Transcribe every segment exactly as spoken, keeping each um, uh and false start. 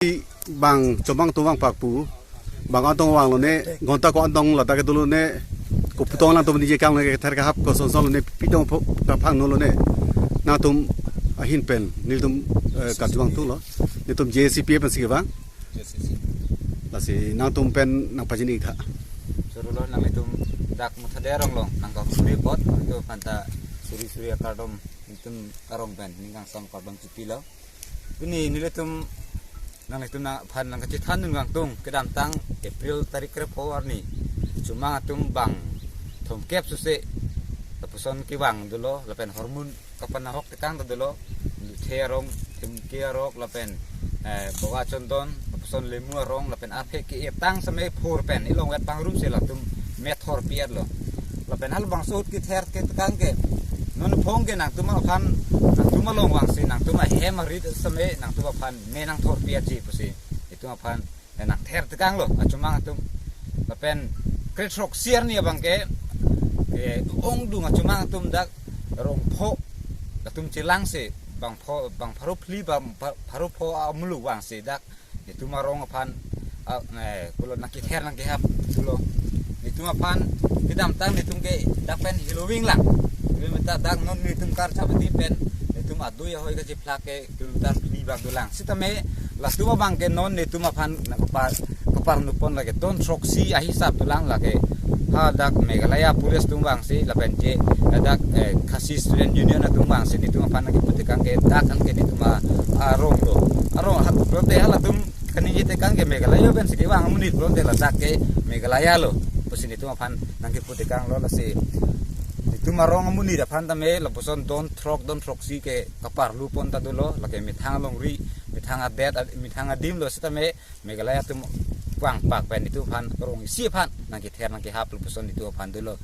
Bang chomang tumang pakpu. Bang antong vanglo ne, gonta ko antong ladak ke dolo ne, kopi tong alangtum ningje kang ne kether kehap kosonson lo ne, pi tong pho kaphang nolo ne. Nangtum ahin pen, nelitum, eh, kachomang tulo. Nelitum J C P pensi kevang. Lasi nangtum pen nangpachini ik tha. Choro lo, nanglitum dak Muthade arong lo, nangkahumri apot, nangtum aphanta suri suri akardom, nelitum arong pen, ning kangsam kardom chipilo. Pini nelitum nanglitum aphan nangkachethan dun vangtung, kedamtang April tarik krepho arni. Chomang atum bang thomkep suse lapuson kevang dolo, lapen hormon kapanahok tekang ta dolo, Luthe arong, Themke arong, lapen, eh, Bawa Chondon, lapuson Lemu arong, lapen aphe ke-etang same phur pen, ilong vet pangrum si latum me thorpi-et lo. Lapen halabangso ahut kether ke tekang ke, non phong ke nangtum aphan, nangtum along vangsi, nangtum ahem arit same, nangtum aphan me nangthorpi-etji pusi, itum aphan, eh, nangther tekang lo, achomang atum. Lapen kre throksi arni abang ke, eh, ongdung achomang atum dak rong pho, latum chelang si, bang pho, bang pharo phli, bang pha-, pharo pho amuluk vangsi dak, netum arong aphan, ah, eh, pulo nangkether nangkehap pulo. Netum aphan kedamtang netum ke dak pen heloving lang. Kilometer dak non netum Karchapati pen netum adui ahoi kachiphlak ke kilometer phli bak dolang. Sitame latum abang ke non netum aphan nangkepar, keparnupon lake don throksi ahisap dolang lake. Ha dak Meghalaya Police atum vangsi lapen je dak, eh, Khasi Student Union atum vangsi netum aphan nangkepu tekang ke dak an ke netum a-, arong lo. Arong ha, pulote halatum kaningje tekang ke Meghalaya pensi kevang amonit pulote ladak ke Meghalaya lo pusi netum aphan nangkepu tekang lo. Lasi netum arong amonit aphan tame lapuson don throk don throksi ke kaparlupon ta dolo, lake methang alongri, methang adet, ad-, methang adim lo sitame Meghalaya atum vangpak pen netum aphan rong isi aphan nangkether nangkehap lapuson netum aphan dolo.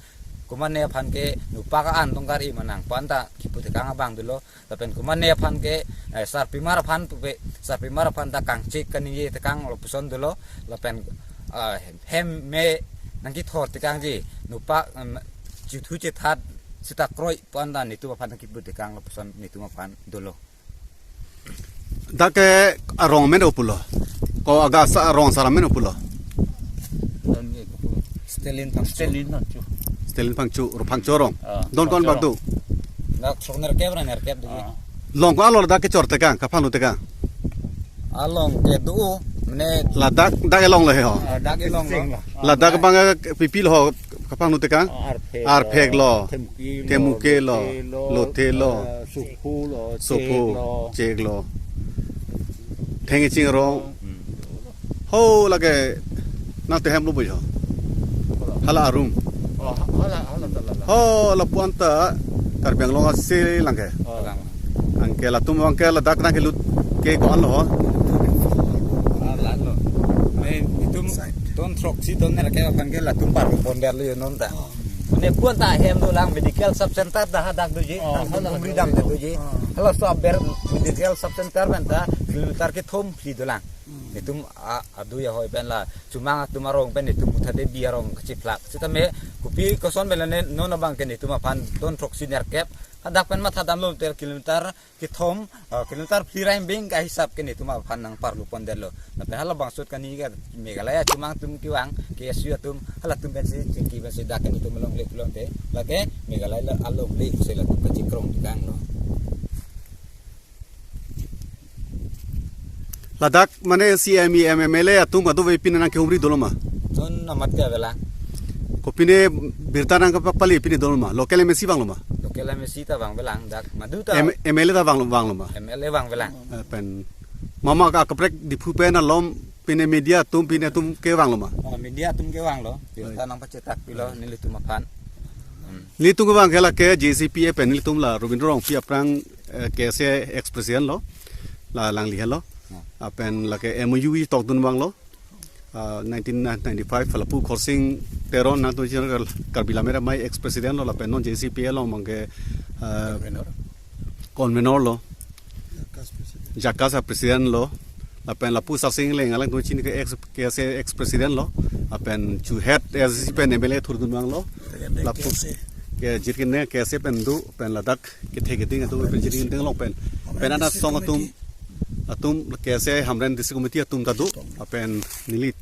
Komatne aphan ke nopak an tongkar i manang pu-an ta kepu tekang abang dolo. Lapen komatne aphan ke, eh, sarpimar aphan pupe, sarpimar aphan ta kangchek kaningje tekang lapuson dolo. Lapen, ah, hem me nangkethor tekangji, nopak, em, chuthu chethat sita kroi pu-an ta netum aphan nangkepu tekang lapuson netum aphan dolo. Dak ke arong meno pulo. Ko aga sa arong sar meno pulo. Stalin Phangcho. Stalin Phangcho. Stalin Phangcho, ro Phangcho arong. Ah, don ko-an Phangcho bak do? Arong. Dak throk nerkep ra nerkep do. Ah. Long ko-an lo dak kechor tekang, kaphanglu tekang. Along ke do, mane ladak, dak along lo he ho. Ah, dak along lo. Ladak abang pipi lo ho, kaphanglu tekang? Ah, Arphek lo. Arphek lo. Themke lo. Themke lo. Lothe lo. Lothe lo. Eh, Sophu lo. Sophu. Chek lo. Chek lo. Theng Eching arong. Hmm. Ho lake nangtum ahem lo bui ho. Hala arum. Oh, ha-, hala, hala ta, hala. Ho lapu-an ta Karbi Anglong ase lang ke. Oh. Anke latum abang ke ladak nangkelut ke ko-an lo ho. Ah, lang lo. Mane netum don throksi don nerkep aphan ke latum parlupon det lo non ta. Oh. Mane pu-an ta ahem dolang medical sub center ta hadak doji, oh, nang hala Dumri do. Dam doji. Oh. Halaso aber medical sub center pen ta kilometer kethom phli dolang. Hmm. Netum a-, adui ahoi pen la, chomang atum arong pen netum Muthade bi arong kachiphlak. Sitame kopi koson pen la ne non abang ke netum aphan don throksi nerkep. Hadak pen matha damlo tel kilometer kethom, ah, kilometer phli ra imbing ka hisap ke netum aphan nangparlupon det lo. Lapen halabangso ahut kani ke Meghalaya chomang atum kevang, K S U atum, halatum pensi chingki pensi dak ke netum alongle pulote, lake Meghalaya la alongle pusi latum kachikrong tekang lo. Ladak mane C M, E M, M L A atum kadokave pine nangkehumri dolo ma? Non amat ke avelang. Ko pine birta nangkepapali pine dolo ma? Local M A C vanglo ma? Local M A C ta vang velang dak. Madu ta M-, M L A ta vanglo, vanglo ma? M L A vang velang. Eh, pen mama ka kaprek Diphu pen alom pine media atum pine atum kevanglo ma? Oh, media atum kevanglo. Birta nangpachetak pilo nelitum aphan. Hmm. Nelitum kevang ke lake J C P A pen nelitum la Robindro Rongpi aphrang, eh, K S A ex president lo, la Langli helo. Hmm. Lapen lake M O U tokdun vanglo. Ah, nineteen ninety-five lapu Khorsing Teron nangtum chini Kar-, Karbi Lammet Amei ex president lo lapen non J C P A along abang ke, ah, convener. Convener lo. Jakas president. Jakas a president lo. Lapen lapu Sarsing Engleng alangtum chini ke ex, K S A ex president lo. Lapen chuhet A S D C pen M L A thurdun vanglo. Lapu K S A. Ke jirkin ne K S A pen do pen ladak kethe keding atum pen jirkin ding along pen. Pen ana song atum atum, K S A Hamren District Committee atum ta do, lapen neli